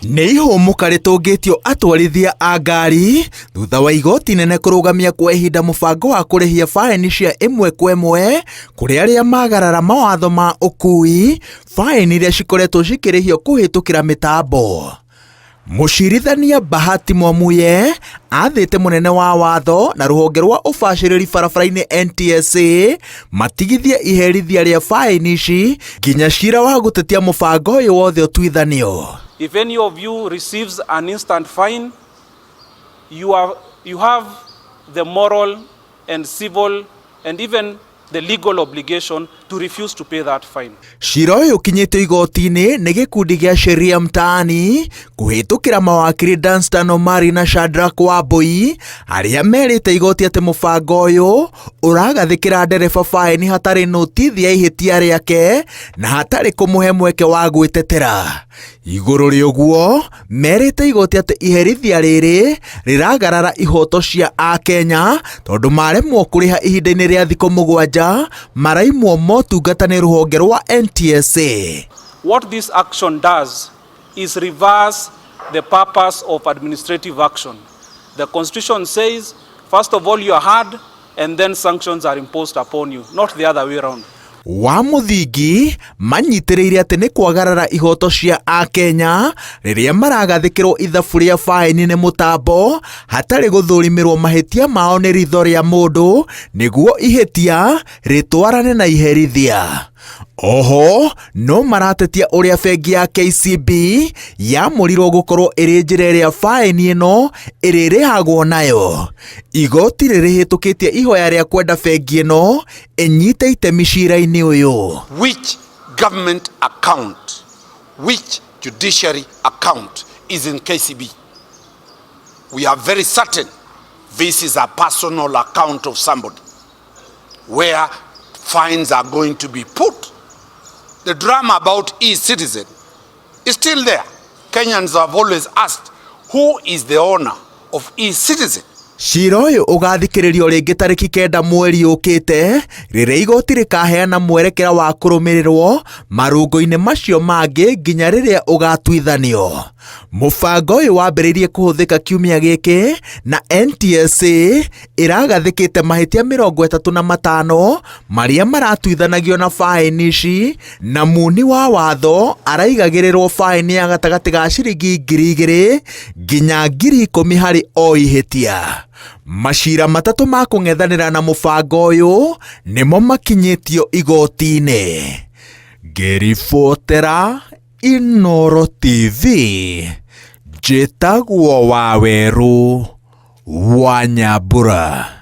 Nĩ ihũmũka rĩtũngĩtio atwarithia a ngari thutha wa igoti nene kũrũgamia kwa ihinda mũbango wa kũrĩhia baĩni cia ĩmwe kwa ĩmwe kũrĩ arĩa magarara mawatho ma ũkui, baĩni iria cikoretwo cikĩrĩhio kũhĩtũkĩra mĩtambo. Mũcirithania Bahati Mwamuye athĩte mũnene wa watho na rũhonge rwa ũbacĩrĩri barabara-inĩ NTSA matigithie iherithia rĩa baĩni ici nginya cira wa gũtetia mũbango ũyũ wothe ũtuithanio. If any of you receives an instant fine, you, are, you have the moral and civil and even the legal obligation to refuse to pay that fine. Cira ũyũ ũkinyĩtio igoti-inĩ nĩ gĩkundi gĩa Sheria Mtaani kũhĩtũkĩra mawakiri Danstan Omari na Shadrack Wambui arĩa merĩte igoti atĩ mũbango ũyũ ũragathĩkĩra ndereba baĩni hatarĩ notithi ya ihĩtia rĩake na hatarĩ kũmũhe mweke wa gwĩtetera. Igũrũ rĩa ũguo, merĩte igoti atĩ iherithia rĩrĩ rĩragarara ihoto cia Akenya tondũ maremwo kũrĩha ihinda-inĩ rĩa thikũ mũgwanja maraimwo motungata nĩ rũhonge rwa NTSA. What this action does is reverse the purpose of administrative action. The Constitution says, first of all, you are heard, and then sanctions are imposed upon you, not the other way around. Wa mũthingi manyitĩrĩire atĩ nĩ kwagarara ihoto cia Akenya rĩrĩa maragathĩkĩrwo ithabu rĩa baĩni nĩ mũtambo hatarĩ gũthũrimĩrwo mahĩtia mao nĩ ritho rĩa mũndũ nĩguo ihĩtia rĩtwarane na iherithia. Oho no maratetia ũrĩa bengi ya KCB yamũrirwo gũkorwo ĩrĩ njĩra ĩrĩa baĩni ĩno ĩrĩrĩhagwo nayo. Igoti rĩrĩhĩtũkĩtie ihoya rĩa kwenda bengi ĩno ĩnyite itemi cira-inĩ ũyũ. Which government account, which judiciary account is in KCB? We are very certain this is a personal account of somebody where fines are going to be put. The drama about e-citizen is still there. Kenyans have always asked, who is the owner of e-citizen? Cira ũyũ ũgathikĩrĩrio rĩngĩ tarĩki 9 mweri ũkĩte rĩrĩa igoti rĩkaheana mwerekera wa kũrũmĩrĩrwo marũngo-inĩ macio mangĩ nginya rĩrĩa ũgatuithanio. Mũbango ũyũ wambĩrĩirie kũhũthĩka kiumia gĩkĩ na NTSA ĩragathĩkĩte mahĩtia 35 marĩa maratuithanagio na baĩni ici na muni wa watho araigagĩrĩrwo baĩni ya gatagatĩ ga ciringi 2,000 nginya 10,000 harĩ o ihĩtia. Macira matatũ ma kũng'ethanĩra na mũbango ũyũ nĩmo makinyĩtio igoti-inĩ. Ngĩribotera Inooro TV, njĩtagwo Wawerũ wa Nyambura.